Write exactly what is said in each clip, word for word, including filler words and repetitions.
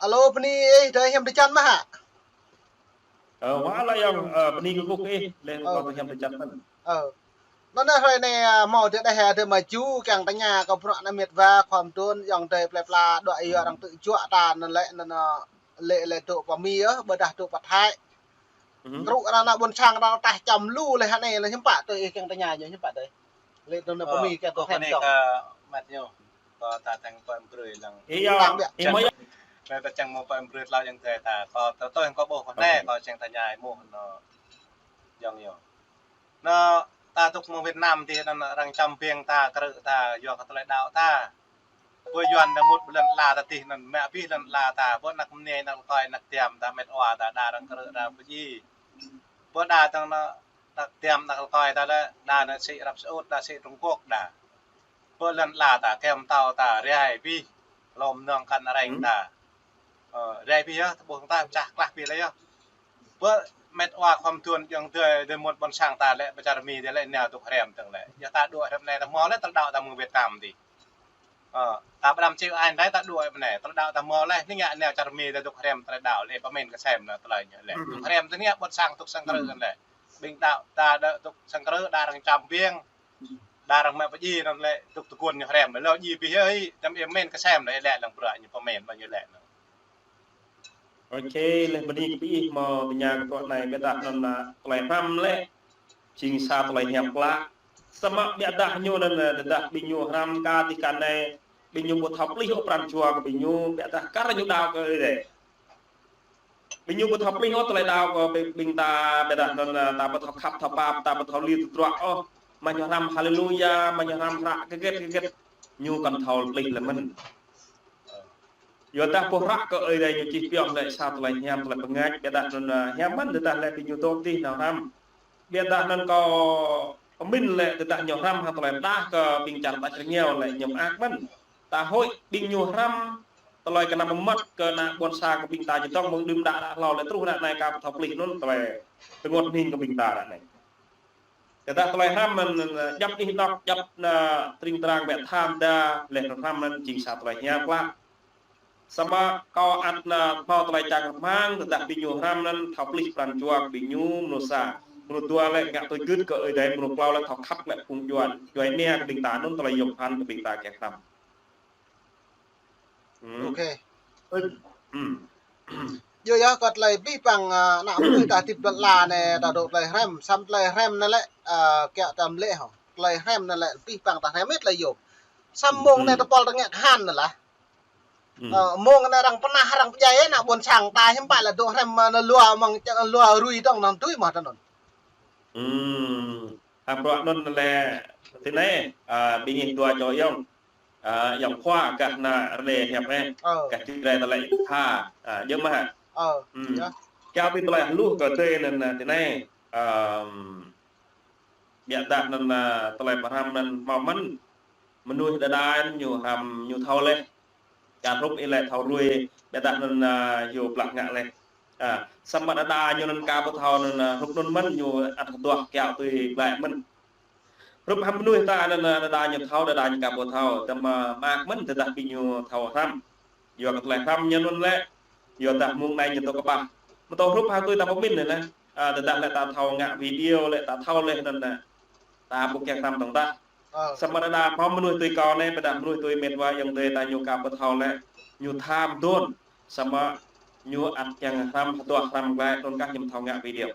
Alo, bơni ih, dơi hiam dơčan mơ̆ hă? Ơ, wa la yang, ơ, bơni kơ kŭk ih, leh kơ tơhiam dơčan mơ̆n. Ơ. Anŭn anai hrơi anai, ơ, hmâo dêh đeh, ơ, dêh mơ̆ ju, kiăng tơña kơ bruă anai mĕt wa, khua mơduôn, ayŏng adơi plơi pla, dŏ yua arăng tŭ juă ta, anŭn lĕ, anŭn, ơ, lĕ, lĕ dŏ pơ Mi yơh, ƀôdah dŏ pơ Thái. Truh arăng ană ƀôn sang arăng taih čăm lu leh hă anai, lĕ hiư̆m pă tui ih kiăng tơña ñu, hiư̆m pă tui. Lĕ anŭn pơ Mi kiăng tơhiam dơčan. Kơ mĕt ñu. Kơ ta tơ̆ng pơm brơi lăng. Ih yơh, ih mơi yơh. Anai ta čang mơ̆ pơm brơi tơlơi yang tơi ta. Kơ tơ tơi kơ ƀuh kơ anai, kơ čang tơña mơ̆ anŭn yang yơh. Anŭn ta dŏ mơ̆ng Việt Nam dih anŭn arăng čăm biang ta, krư̆ ta, yua kơ tơlơi đaŏ ta. Ƀơi Yuan ta mŭt ƀơi lŏn ala ta dih anŭn, mă abih lŏn ala ta, ƀơi anăk mơnai, anăk rơkơi, anăk tiam ta, mĕt wa ta, đa arăng krư̆, đa pơjing. Ƀơi đa tơ̆ng anŭn, anăk tiam, anăk rơkơi ta lĕ, đa anŭn sĭ Arab Saudi, đa sĭ Trung Quốc đa. Ƀơi lŏn ala ta, kơm tao ta, rai abih, lŏm nong kăn areng ta. Ơ, rai abih yơh, tơƀuh ta, pơčah klah abih lĕ yơh. Ƀơi mĕt wa khua mơduôn, ayŏng adơi, dêh mŭt ƀôn sang ta lĕ, pơ čar Mi dih lĕ, nao dŏ hrăm tơ̆ng lĕ. Yua ta dŏ hrăm anai ta hmâo lĕ, tơlơi đaŏ ta mơ̆ng Việt Nam dih. Ơ, ta ƀu đăm čih ai đơi ta dŏ ƀơi anai, tơlơi đaŏ ta hmâo leh, anai ngă nao čar Mi ta dŏ hrăm tơlơi đaŏ leh, pơmĭn kơsem anŭn tơlơi ñu leh. Dŏ hrăm tơ anai ƀôn sang tŭ sang krư̆ anŭn leh. Ƀing đaŏ ta dŏ tŭ sang krư̆, đa arăng čăm biang, đa arăng mă pơjing anŭn leh, dŏ tơguan ñu hrăm. Leh jing abih hơi, čăm ih pơmĭn kơsem leh, leh lăng bruă ñu pơmĭn ƀơi ñu leh anŭn. Ôkê, leh bơni kơ ih hmâo tơña kơ tơlơi anai, ƀiădah anŭn, ơ, tơlơi hrăm lĕ jing sa tơlơi hiam klă. Samơ̆ ƀiădah ñu anŭn, ơ, tơdah ƀing ñu hrăm kơ dih kơ anai, ƀing ñu ƀu thâo pơplih ôh pran jua kơ ƀing ñu, ƀiădah kar ñu đaŏ kơ Ơi Adai. Ƀing ñu ƀu thâo pơplih ôh tơlơi đaŏ kơ ƀing, ƀing ta, ƀiădah anŭn, ơ, ta ƀu thâo khăp thâo pap, ta ƀu thâo li tơdruă ôh. Mă ñu hrăm haleluya, mă ñu hrăm hră hơget hơget, ñu kăn thâo pơplih lĕ mơ̆n. Yua dah ƀuh hră kơ Ơi Adai ñu čih pioh lĕ sa tơlơi hiam, tơlơi pơngač, ƀiădah anŭn, ơ, hiam mơ̆n tơdah lĕ ƀing ñu dŏ dih nao hrăm. Ƀiădah anŭn kâo pơmĭn lĕ tơdah ñu hrăm hăng tơlơi rơđah kơ ƀing čar tač rơngiao lĕ ñu mơak mơ̆n. Ta huĭ ƀing ñu hrăm tơlơi kơnăm mơmŏt kơ ană ƀôn sang kơ ƀing ta čơdơ̆ng mơ̆ng đưm đă đă hlâo lĕ truh ră anai ka ƀu thâo pơplih anŭn tơlơi rơngot hning kơ ƀing ta ră anai. Tơdah tơlơi hrăm anŭn, anŭn, djŏp anih dŏ, djŏp anŭn tring trang ƀĕ tham đa, leh anŭn hrăm anŭn jing sa tơlơi hiam klă. Samơ̆ kâo ăt anŭn hmâo tơlơi čang rơmang, tơdah ƀing ñu hrăm anŭn thâo pơplih pran jua kơ ƀing ñu mơnuih sa. Mơnuih dua lĕ ngă tui gưt kơ Ơi Adai, mơnuih klâo lĕ thâo khăp lĕ phung Yuan. Djuai ania kơ ƀing ta anŭn tơlơi yôm phăn kơ ƀing ta kiăng hrăm. Ôkê. Yua yơh kơ tơlơi abih bang, ơ, ană mơnuih ta hơdip ƀơi lŏn anai, ta dŏ tơlơi hrăm, samơ̆ tơlơi hrăm anai lĕ, ơ, kiăng ta mơlĕ hŏ. Tơlơi hrăm anai lĕ abih bang ta hrăm mĕt tơlơi yôm. Samơ̆ mông anai tơpul ta ngă khan anai lah. Ơ, mông anai arăng pơnah, arăng pơdjai ană ƀôn sang ta hiư̆m pă lĕ dŏ hrăm, ơ, anai lua mơ̆ng, lua rui dơ̆ng anŭn tui mơ̆ ta anŭn. Hăng bruă anŭn lĕ tui anai, ơ, ƀing ih dua čô ayŏng. Ơ, ayŏng khua gah ană rơlê hiăp eh. Gah čih rai tơlơi ha. Ơ, djơ̆ mơ̆ hă? Kiăng ƀing tơlơi hluh kơ tui anŭn, ơ, tui anai. Ơ, ƀiădah anŭn, ơ, tơlơi pơhrăm anŭn hmâo mơ̆n. Mơnuih đơđa ñu hrăm ñu thâo leh. Kar hrup ih lĕ thâo rui, ƀiădah anŭn, ơ, yua blah ngă leh. Ơ, samơ̆ đơđa ñu anŭn ka ƀu thâo anŭn, ơ, hrup anŭn mơ̆n ñu ăt hơduah kiaŏ tui glaĭ mơ̆n. Hrup hăng mơnuih ta anŭn, ơ, đơđa ñu thâo, đơđa ñu ka ƀu thâo, tơma mơak mơ̆n tơdah ƀing ñu thâo hrăm. Yua kơ tơlơi hrăm ñu anŭn lĕ, yua dah mông anai ñu dŏ kơƀah. Mơ̆ tơl hrup hăng tui ta pơmĭn anai lĕ, ơ, tơdah lĕ ta thâo ngă video lĕ ta thâo leh anŭn lĕ. Ta ƀu kiăng hrăm dơ̆ng tah. Samơ̆ đơđa hmâo mơnuih tui kâo anai, ƀiădah mơnuih tui mĕt wa ayŏng adơi ta ñu ka ƀu thâo lĕ, ñu tham đôn. Samơ̆ ñu ăt kiăng hrăm, hơduah hrăm glaĭ, anŭn kah ñu thâo ngă video.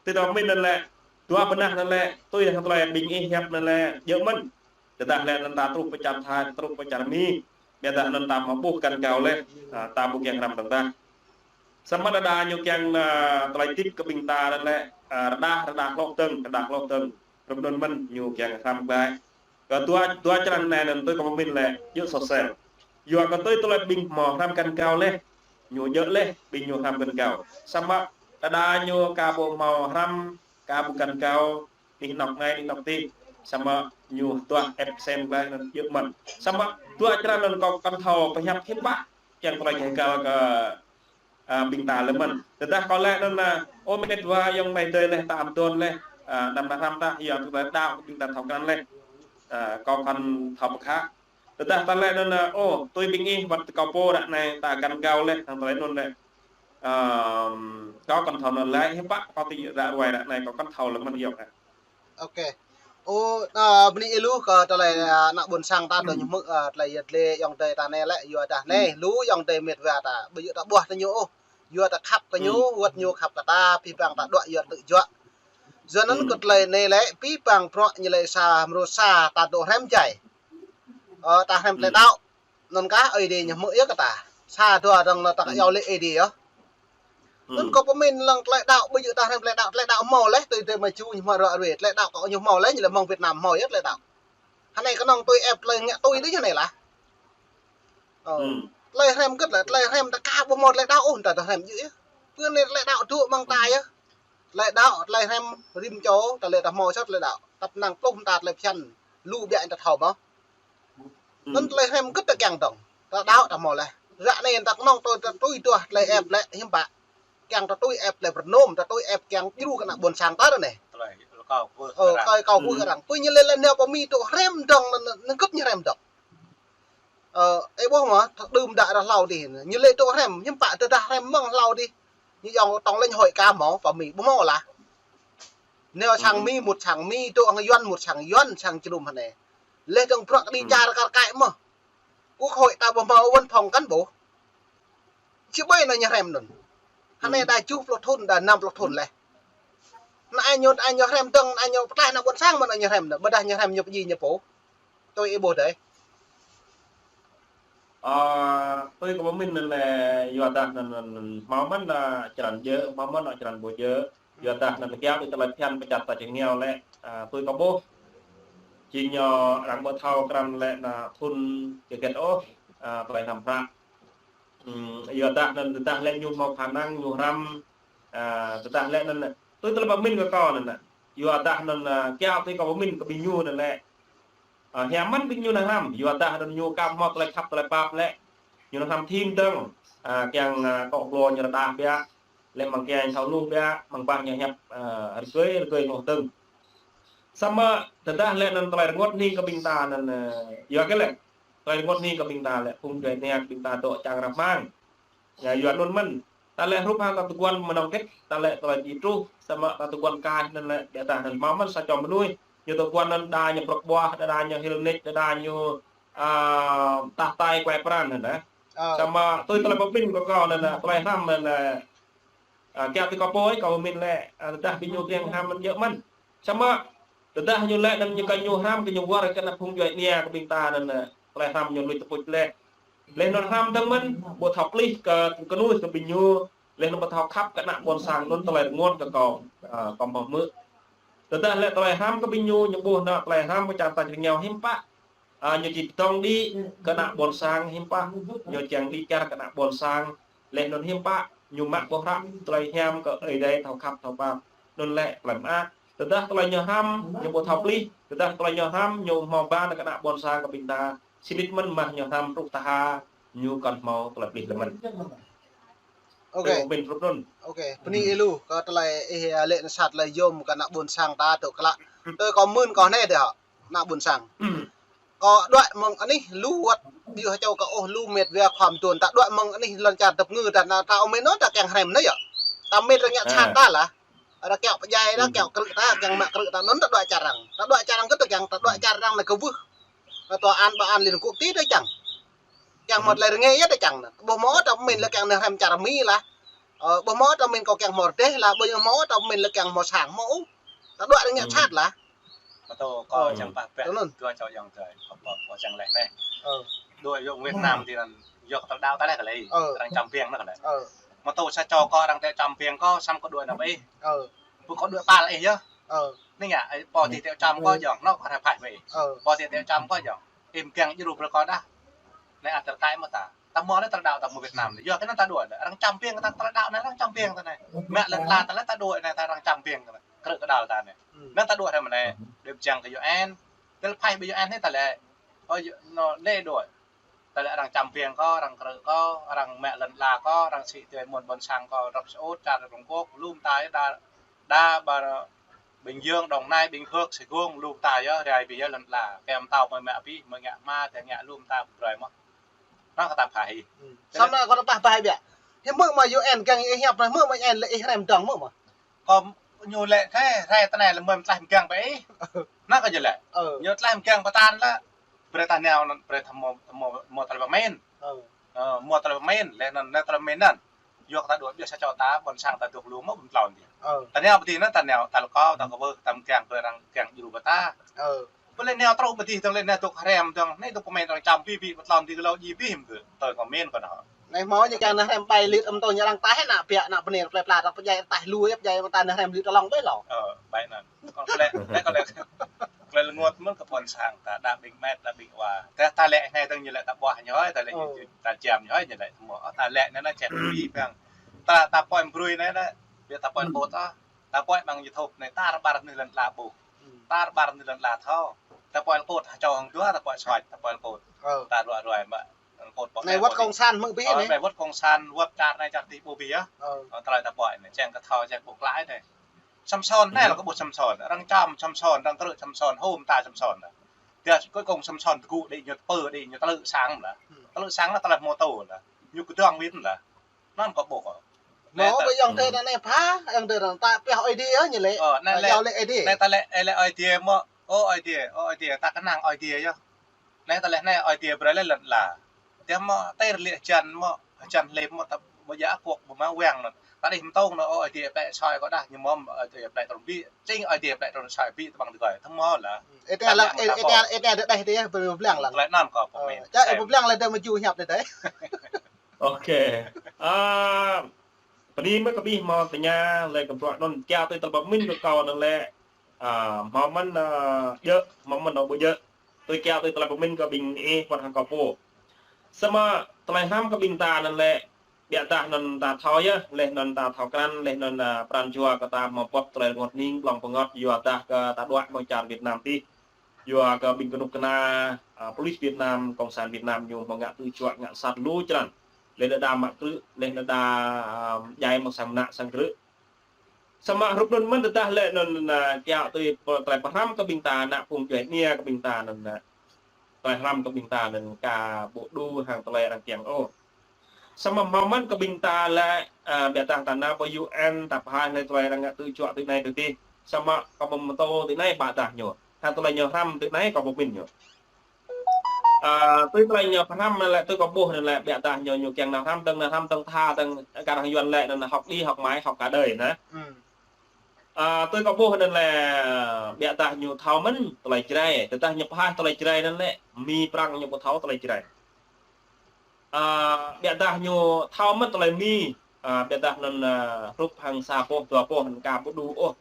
Tui ta pơmĭn anŭn lĕ, dua bơnah anŭn lĕ, tui hăng tơlơi ƀing ih hiăp anŭn lĕ, djơ̆ mơ̆n. Tơdah lĕ anŭn ta truh pơ čar Thái, truh pơ čar Mi, ƀiădah anŭn ta hmâo ƀuh kăn kâo leh, ơ, ta ƀu kiăng hrăm dơ̆ng tah. Samơ̆ đơđa ñu kiăng, ơ, tơlơi hơdip kơ ƀing ta anŭn lĕ, ơ, rơđah, rơđah hloh dơ̆ng, rơđah hloh dơ̆ng. Hrup anŭn mơ̆n ñu kiăng hrăm glaĭ. Kơ dua, dua črăn anai anŭn tui kâo pơmĭn lĕ, djơ̆ sosel. Yua kơ tui tơlơi ƀing hmâo hrăm kăn kâo leh, ñu djơ̆ leh, ƀing ñu hrăm kăn kâo. Samơ̆ đơđa ñu ka ƀu hmâo hrăm, ka ƀu kăn kâo, anih anŏ anai, anih anŏ adih. Samơ̆ ñu hơduah absen glaĭ anŭn djơ̆ mơ̆n. Samơ̆ dua črăn anŭn kâo kăn thâo pơhiăp hiư̆m pă, kiăng tơlơi kơ găl kơ, ơ, ƀing ta leh mơ̆n. Tơdah kâo lĕ anŭn, ơ, ơ mĕt wa ayŏng amai adơi leh ta ăt đôn leh, ơ, anăm nao hrăm tah, yua tơlơi đaŏ ƀing ta thâo krăn leh. Ơ, kâo kăn thâo pơkhă. Tơdah ta lĕ anŭn, ơ, ô, tui ƀing ih wơ̆t kâo pô ră anai ta găn gao lĕ, hăng tơlơi anŭn lĕ. Ơ, kâo kăn thâo anŭn lĕ, hiư̆m pă kâo tui ră ruai ră anai kâo kăn thâo lĕ mơ̆n yơh. Ôkê. Ơ, ơ, bơni ih lu kơ tơlơi, ơ, ană ƀôn sang ta dŏ ñu hmư̆, ơ, tơlơi yơh lĕ ayŏng adơi ta anai lĕ, yua dah anai, lu ayŏng adơi mĕt wa ta, ƀu djơ̆ ta ƀuah tơ ñu ôh. Yua ta khăp kơ ñu, wơ̆t ñu khăp kơ ta, pih pang ta dŏ yua tơjuă. Yua anŭn kơ tơlơi anai lĕ, pih pang prŏ ñu lĕ sa, mrô sa, ta dŏ hrăm jai. Ơ, ta hrăm tơlơi đaŏ. Anŭn kah Ơi Adai ñu hmư̆ yơh kơ ta. Sa dua dơ̆ng anŭn ta kơ yua lĕ Ơi Adai yơh. Anŭn kâo pơmĭn lăng tơlơi đaŏ, ƀu djơ̆ ta hrăm tơlơi đaŏ, tơlơi đaŏ hmâo lĕ, tui tui mă ču ñu hmâo ră ruai, tơlơi đaŏ kâo ñu hmâo lĕ, ñu lĕ mơ̆ng Việt Nam hmâo yơh tơlơi đaŏ. Hơnai kơnơ̆ng tui ĕp tơlơi ngă tui đôč hơnai lah. Ơ. Tơlơi hrăm gơ̆t lĕ, tơlơi hrăm ta kah ƀu hmâo tơlơi đaŏ ôh, ta dŏ hrăm djơ̆ yơh. Pơ anai tơlơi đaŏ dŏ mơ̆ng ta yơh. Tơlơi đaŏ, tơlơi hrăm rĭm čô, tơlơi ta hmâo sat tơlơi đaŏ. Tăp năng pluh ta tơlơi phiăn, lu biă ta thâo mơ̆n. Anŭn tơlơi hrăm gơ̆t ta kiăng dơ̆ng. Ta đaŏ ta hmâo lĕ. Ră anai ta kơnơ̆ng tui ta tui tuah tơlơi ĕp lĕ hiư̆m pă. Kiăng ta tui ĕp tơlơi pơrơnôm, ta tui ĕp kiăng djru kơ ană ƀôn sang ta ră anai. Tơlơi kâo kwưh arăng. Ơ, kâo kwưh arăng. Pơ ñu lĕ lĕ nao pơ Mi dŏ hrăm dơ̆ng, anŭn gơ̆t ñu hrăm dơ̆ng. Ơ, ih ƀuh mơ̆, đưm đă ră hlâo adih. Ñu lĕ dŏ hrăm, hiư̆m pă tơdah hrăm mơ̆ng hlâo adih. Ñu yŏng tŏng lĕ hội ka hmâo, pơ Mi ƀu hmâo lah. Nao sang Mi, mŭt sang Mi, dŏ hăng Yuan, mŭt sang Yuan, sang jơnum hơnai. Lĕ dơ̆ng bruă kơđi čar kar kaĭ mơ̆n. Quốc hội ta ƀu hmâo văn phòng cán bộ. Či ƀai anŭn ñu hrăm anŭn. Hơnai đa tơjuh pluh thŭn, đa năm pluh thŭn lĕ. Anai ñu, anai ñu hrăm dơ̆ng, anai ñu pơtlaih ană ƀôn sang mơ̆n anŭn ñu hrăm anŭn. Ƀôdah ñu hrăm ñu pơjing ñu pô. Tui ih ƀuh dơi. Ơ, tui kâo pơmĭn anŭn lĕ, yua dah anŭn, anŭn, anŭn, hmâo mơ̆n, ơ, črăn djơ̆, hmâo mơ̆n, ơ, črăn ƀu djơ̆. Yua dah anŭn kiaŏ tui tơlơi phiăn pơčat ta čơngeo lĕ, ơ, tui kâo ƀuh. Či ñu arăng ƀu thâo krăn lĕ anŭn thŭn hơget ôh, ơ, tơlơi hrăm hră. Ưm, yua dah anŭn tơdah lĕ ñu hmâo khả năng ñu hrăm, ơ, tơdah lĕ anŭn, tui tơlơi pơmĭn kơ kâo anŭn. Yua dah anŭn, ơ, kiaŏ tui kâo pơmĭn kơ ƀing ñu anŭn lĕ. Ơ, hiam mơ̆n ƀing ñu nao hrăm, yua dah anŭn ñu ka hmâo tơlơi khăp tơlơi pap lĕ. Ñu nao hrăm thim dơ̆ng, ơ, kiăng, ơ, kŏ glô ñu rơđah biă. Lĕ mơ̆ng kiăng thâo hluh biă, mơ̆ng bah ñu hiăp, ơ, rơgơi, rơgơi ngŏ dơ̆ng. Samơ̆ tơdah lĕ anŭn tơlơi rơngot hning kơ ƀing ta anŭn, ơ, yua kơ lĕ. Tơlơi rơngot hning kơ ƀing ta lĕ, phung djuai ania kơ ƀing ta dŏ čang rah mang. Yua, yua anŭn mơ̆n. Ta lĕ hrup hăng ta tơguan mơnơ̆ng kĕt, ta lĕ tơlơi či truh, samơ̆ ta tơguan kaih anŭn lĕ, biă dah anŭn hmâo mơ̆n sa čô mơnuih. Ñu tơguan anŭn đa ñu prŏk ƀuah, đa đa ñu hil nik, đa đa ñu, ơ, tah tai kuai pran anŭn, ơ. Ơ. Samơ̆ tui tơlơi pơmĭn kơ kâo anŭn, ơ, tơlơi hrăm anŭn, ơ, ơ, kiaŏ tui kâo pô, kâo pơmĭn lĕ, ơ, tơdah ƀing ñu kiăng hrăm anŭn djơ̆ mơ̆n. Samơ̆ tơdah ñu lĕ anŭn ñu kơ ñu hrăm kơ ñu wơr kơ ană phung djuai ania kơ ƀing ta anŭn, ơ, tơlơi hrăm ñu lui tơpuč lĕ. Lĕ anŭn hrăm dơ̆ng mơ̆n, ƀu thâo plih kơ kơnuih kơ ƀing ñu, lĕ anŭn ƀu thâo khăp kơ ană ƀôn sang anŭn tơlơi rơngot kơ kâo, ơ, kâo hmâo hmư̆. Tơdah lĕ tơlơi hrăm kơ ƀing ñu, ñu ƀuh anŭn tơlơi hrăm kơ čar ta čơngeo hiư̆m pă. Ơ, ñu či pơtong đĭ kơ ană ƀôn sang hiư̆m pă, ñu čang đĭ čar kơ ană ƀôn sang, lĕ anŭn hiư̆m pă, ñu mă ƀuh hră tơlơi hiam kơ Ơi Adai thâo khăp thâo pap, anŭn lĕ tơlơi mơak. Tơdah tơlơi ñu hrăm, ñu ƀu thâo plih, tơdah tơlơi ñu hrăm, ñu hmâo ban kơ ană ƀôn sang kơ ƀing ta, sĭt nik mơ̆n mă ñu hrăm truh tha, ñu kăn hmâo tơlơi plih lĕ mơ̆n. Ôkê. Tui pơmĭn hrup anŭn. Ôkê, bơni ih lu, kơ tơlơi ih, ơ, lĕ anŭn sat tơlơi yôm kơ ană ƀôn sang ta dŏ klă. Tui kâo mưn kâo anai dih hŏ. Ană ƀôn sang. Kâo đuaĭ mơ̆ng anih lu wơ̆t ƀiă hơčâo kâo ôh lu mĕt wa khua mơtuôn ta đuaĭ mơ̆ng anih lŏn čar tơpơngư ta anŭn ta ôh mĕt anŭn ta kiăng hrăm anŭn yơh. Ta mĕt arăng ngă sat ta lah. Arăng kiaŏ pơdjai ta, kiaŏ krư̆ ta, kiăng mă krư̆ ta anŭn ta đuaĭ čar arăng. Ta đuaĭ čar arăng kơ ta kiăng, ta đuaĭ čar arăng anai kơ wưh. Ta tòa án, tòa án Liên Hợp Quốc ti ta kiăng. Kiăng hmâo tơlơi rơngai yơh ta kiăng anŭn. Ƀu hmâo ta mĭn lĕ kiăng nao hrăm čar Mi lah. Ơ, ƀu hmâo ta mĭn kâo kiăng hmâo rơdêh lah, ƀu hmâo ta mĭn lĕ kiăng hmâo sang hmâo ôh. Ta đuaĭ arăng ngă sat lah. Mơ̆ tô kâo čang pah peh, tui anŭn. Dua čô ayŏng adơi, kâo, kâo, kâo čang leh anai. Ơ. Dua ayŏng Việt Nam ti anŭn, yua kơ tơlơi đaŏ ta leh kơ lĕ. Ơ. Arăng čăm piêng anŭn kơ lĕ. Ơ. Mơ̆ tô sa čô kâo arăng tĕ čăm piêng kâo, samơ̆ kâo đuaĭ anăp ih. Ơ. Ƀu kâo đuaĭ pal ih yơh. Ơ. Anai ngă, ơ, pô ti tĕ čăm kâo jŏng, anŏ kâo rai phaih ƀơi ih. Ơ. Pô ti tĕ čăm kâo jŏng. Ih kiăng djru brơi kâo dah. Anai ăt tơkai mơ̆ ta. Ta hmâo lĕ tơlơi đaŏ ta mơ̆ng Việt Nam anai. Yua kơ anŭn ta đuaĭ lĕ. Arăng čăm piêng ta tơlơi đaŏ anai arăng čăm piêng ta anai. Mă lŏn ala ta lĕ ta đuaĭ anai ta arăng čăm piêng ta anai. Krư̆ kơđal ta anai. Anŭn ta đuaĭ hrăm anai. Đêm jang kơ U N. Tơl phaih ƀơi U N anai ta lĕ. Ơ, anŭn lĕ đuaĭ. Ta lĕ arăng čăm piêng kâo, arăng krư̆ kâo, arăng mă lŏn ala kâo, arăng sĭ tui mơ̆n ƀôn sang kâo, rŏp sơut, čar rŏp rơngkŏk, lŏm ta đa, đa ƀar Bình Dương, Đồng Nai, Bình Phước, Sài Gòn, lŏm ta yơh, rai ƀing yơh lŏn ala. Kơ mơtao mơi mă ƀing, mơi ngă hma, tơ ngă lŏm ta brơi mơ̆n. Anŭn kơ ta pha hĭ. Samơ̆ kơ ta pha ƀiă. Hĭ mơ̆ mă U N kiăng ih hiăp, mơ̆ mă U N lĕ ih hrăm dơ̆ng mơ̆ mă. Kơ ñu lĕ thế, rai tơ anai lĕ mơ̆ tlaih mơ̆ kiăng pơ ih. Anŭn kơ ñu lĕ. Ñu tlaih mơ̆ kiăng pơ ta anŭn lĕ. Brơi ta nao anŭn, brơi ta hmâo, hmâo, hmâo tơlơi pơmĭn. Ơ, hmâo tơlơi pơmĭn, lĕ anŭn, anŭn tơlơi pơmĭn anŭn. Yua kơ ta dŏ biă sa čô ta, ƀôn sang ta dŏ lu mơ̆ ƀu tlôn dih. Ơ. Ta nao pơ dih anŭn, ta nao, ta lơkâo, ta kơwưh, ta mơ̆ kiăng, brơi arăng kiăng djru pơ ta. Ơ. Pơ lĕ nao truh pơ dih, tơl lĕ nao dŏ hrăm, tơl anai dŏ pơmĭn arăng čăm pi pi, ƀu tlôn dih kơ lâo djai pi mơ̆, tơl kơ min kơ anŭn. Anai hmâo ñu kiăng nao hrăm ƀai lit, ăm tơ ñu arăng taih, ană biă, ană bơnai, plơi pla, arăng pơdjai taih lu, yap djai, mơ̆ ta nao hrăm lit tơlŏng ƀai lŏ. Ơ, ƀai anŭn. Kơ lĕ, lĕ kơ lĕ, kơ lĕ rơngot mơ̆n kơ ƀôn sang ta, đa ƀing met, đa ƀing wa. Tơ ta lĕ anai tơl ñu lĕ ta ƀuah ñu hơi, ta lĕ ñu, ta čăm ñu hơi, ñu lĕ hmâo. Ơ, ta lĕ anai anŭn čeh pi păng. Ta, ta pơ̆n brơi anai anŭn, biă ta pơ̆n kôt ơ. Ta pơ̆n mơ̆ng YouTube anai, tar ƀar anai lŏn ala ƀuh. Tar ƀar anai lŏn ala thâo. Ta pơ̆n kôt, ha čô hăng dua, ta pơ̆n soh, ta pơ̆n kôt. Ơ. Ta ruai ruai mă. Anŭn kôt pơ̆n anai wơ̆t kông san mơ̆ng ƀing anai. Ơ, anai wơ̆t kông san, wơ̆t čar anai čar dih ƀuh ƀiă. Ơ. Ơ, tơlơi ta pơ̆n anai, čang kơ thâo, čang ƀuh klai anai. Samsôn anai lĕ kơ ƀuh Samsôn, arăng čăm Samsôn, arăng krư̆ Samsôn, hŭm ta Samsôn. Tơl cuối cùng Samsôn tơgŭ đĭ ñu pơ đĭ ñu tơlư̆ sang lĕ. Tơlư̆ sang lĕ tơlơi hmâo tơ lĕ. Ñu kơdơ̆ng wĭt lĕ. Anŭn kơ ƀuh. Anai mơ̆ ƀing ayŏng adơi anai pha, ayŏng adơi anai ta pioh Aê Diê ñu lĕ. Ơ, anai lĕ, yua lĕ Aê Diê. Anai ta lĕ, ơ lĕ Aê Diê mơ̆, ơ Aê Diê, ơ Aê Diê, ta kơnang Aê Diê yơh. Anai ta lĕ anai Aê Diê brơi lĕ lŏn ala. Tơl mơ̆ tơl lĕ hơjan mơ̆, hơjan hlêm mơ̆, ta ƀu djă kŏk ƀu mă wang anŭn. Ta đih mơtông anŭn, ơ Aê Diê plĕ soi kơ đah, ñu mơ̆ Aê Diê plĕ trŭn ƀiă. Čing Aê Diê plĕ trŭn soi ƀiă tơƀang tơgơi. Tơl hmâo lĕ. Ê, ta lăng, ê, ê, ê, ê, đeh, đeh, ƀu blang lăng. Tơlơi anŭn kơ pơmĭn. Ơ, ča, ê, ƀu blang lăng đeh mơ̆ ju hiăp đeh đeh. Ôkê. Ơ, pơ anai mơ̆ kơ ƀing hmâo tơña lĕ kơ bruă anŭn, kiăng tui tơlơi pơmĭn kơ kâo anŭn lĕ, ơ, hmâo mơ̆n, ơ, djơ̆, hmâo mơ̆n ƀu djơ̆. Tui kiăng tui tơlơi pơmĭn kơ ƀing ih, wơ̆t hăng kâo pô. Samơ̆ tơlơi hrăm kơ ƀing ta anŭn lĕ, biă dah anŭn ta thâo yơh, leh anŭn ta thâo krăn, leh anŭn, ơ, pran jua kơ ta hmâo pŏk tơlơi rơngot hning, blŏng pơngot, yua dah kơ ta đuaĭ mơ̆ng čar Việt Nam tih. Yua kơ ƀing kơnuk kơna, ơ, police Việt Nam, cộng sản Việt Nam ñu hmâo ngă tơjuă ngă sat lu črăn. Leh anŭn đa mă krư̆, leh anŭn đa, ơ, djai mơ̆ng sang mơnă sang krư̆. Samơ̆ hrup anŭn mơ̆n tơdah lĕ anŭn, ơ, kiăng tui pơ-, tơlơi pơhrăm kơ ƀing ta, ană phung djuai ania kơ ƀing ta anŭn, ơ, tơlơi hrăm kơ ƀing ta anŭn ka ƀu đu hăng tơlơi arăng kiăng ôh. Samơ̆ hmâo mơ̆n kơ ƀing ta lĕ, ơ, biă dah ta nao pơ U N, ta pơhaih lĕ tơlơi arăng ngă tơjuă tui anai tui adih. Samơ̆ kâo pơmơtô tui anai ƀă dah ñu. Hăng tơlơi ñu hrăm tui anai kâo pơmĭn ñu. Ơ, tui tơlơi ñu pơhrăm anŭn lĕ, tui kâo ƀuh anŭn lĕ, biă dah ñu, ñu kiăng nao hrăm dơ̆ng, nao hrăm dơ̆ng tha dơ̆ng, kar hăng Yuan lĕ anŭn hơ̆k đĭ, hơ̆k mơai, hơ̆k cả đời anŭn. Ơ, tui kâo ƀuh anŭn lĕ, biă dah ñu thâo mơ̆n tơlơi Jrai, tơdah ñu pơhaih tơlơi Jrai anŭn lĕ, Mi Prăng ñu ƀu thâo tơlơi Jrai. Ơ, biă dah ñu thâo mơ̆n tơlơi Mi, ơ, biă dah anŭn, ơ, hrup hăng sa boh, dua boh anŭn ka ƀu đu ôh.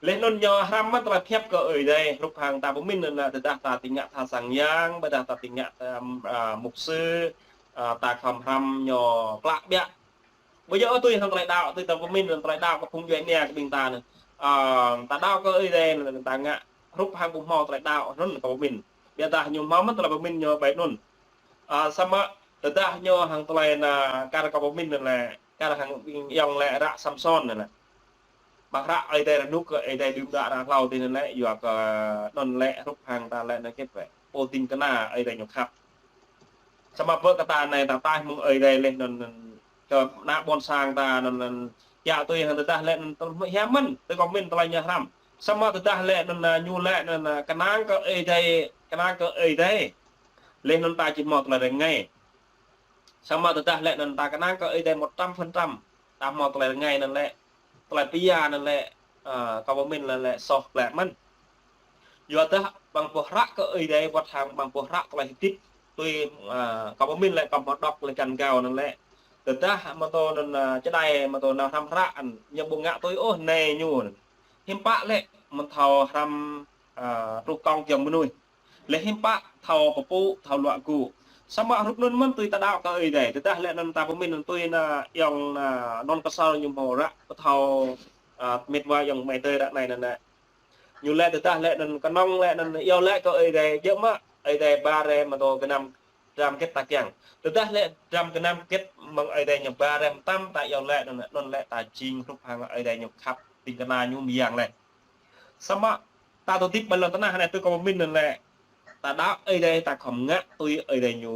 Leh anŭn ñu hrăm mơ̆n tơlơi pơhiăp kơ Ơi Adai, hrup hăng ta pơmĭn anŭn, ơ, tơdah ta tơña tha sang yang, ƀôdah ta tơña tha, ơ, mục sư, ơ, ta khŏm hrăm ñu klă biă. Ƀu djơ̆ tui hăng tơlơi đaŏ, tui ta pơmĭn anŭn tơlơi đaŏ kơ phung djuai ania kơ ƀing ta anŭn. Ơ, ta đaŏ kơ Ơi Adai anŭn ta ngă hrup hăng ƀu hmâo tơlơi đaŏ anŭn kơ pơmĭn. Biă dah ñu hmâo mơ̆n tơlơi pơmĭn ñu ƀai anŭn. Ơ, samơ̆ tơdah ñu hăng tơlơi anŭn kar kơ pơmĭn anŭn lĕ, kar hăng ƀing ayŏng lĕ ră Samsôn anŭn lĕ. Ƀă ră Ơi Adai rơnŭk kơ Ơi Adai đưm đă ră hlâo tih anŭn lĕ, yua kơ anŭn lĕ hrup hăng ta lĕ anŭn kĕt wĕ. Pô ding kơna Ơi Adai ñu khăp. Samơ̆ ƀơi kơ ta anai ta taih mơ̆ng Ơi Adai leh anŭn, anŭn kơ ană ƀôn sang ta anŭn, anŭn kiăng tui hăng tơdah lĕ anŭn tơlơi hiam mơ̆n, tui kâo pơmĭn tơlơi ñu hrăm. Samơ̆ tơdah lĕ anŭn, ơ, ñu lĕ anŭn, ơ, kơnang kơ Ơi Adai, kơnang kơ Ơi Adai. Leh anŭn ta či hmâo tơlơi rơngai. Samơ̆ tơdah lĕ anŭn ta kơnang kơ Ơi Adai một trăm phần trăm, ta hmâo tơlơi rơngai anŭn lĕ, tơlơi pia anŭn lĕ, ơ, kâo pơmĭn lĕ, lĕ soh klĕ mơ̆n. Yua dah ƀăng boh hră kơ Ơi Adai wơ̆t hăng ƀăng boh hră tơlơi hơdip tui, ơ, kâo pơmĭn lĕ kâo hmâo đŏk lĕ čăn gao anŭn lĕ. Tơdah mơ̆ tơ anŭn, ơ, čơđai mơ̆ tơ nao hrăm hră anŭn, ñu ƀu ngă tui ôh anai ñu anŭn. Hiư̆m pă lĕ mơ̆ thâo hrăm, ơ, truh kông giŏng mơnuih. Lĕ hiư̆m pă thâo pơpŭ, thâo luă gŭ. Samơ̆ hrup anŭn mơ̆n tui ta đaŏ kơ Ơi Adai. Tơdah lĕ anŭn ta pơmĭn anŭn tui anŭn ayŏng anŭn Kơsor ñu hmâo ră pơthâo, ơ, mĕt wa ayŏng amai adơi ră anai anŭn lĕ. Ñu lĕ tơdah lĕ anŭn kơnơ̆ng lĕ anŭn iâu laĭ kơ Ơi Adai djơ̆ mơ̆, Ơi Adai ba rai mơ̆ tơ gơnam dram hơget ta kiăng. Tơdah lĕ dram gơnam hơget mơ̆ng Ơi Adai ñu ba rai mơtam ta iâu laĭ anŭn, anŭn lĕ ta jing hrup hăng Ơi Adai ñu khăp, ding kơna ñu mơyang lĕ. Samơ̆ ta tơtip ƀơi lŏn tơnah anai tui kâo pơmĭn anŭn lĕ, ta đaŏ Ơi Adai ta khŏm ngă tui Ơi Adai ñu.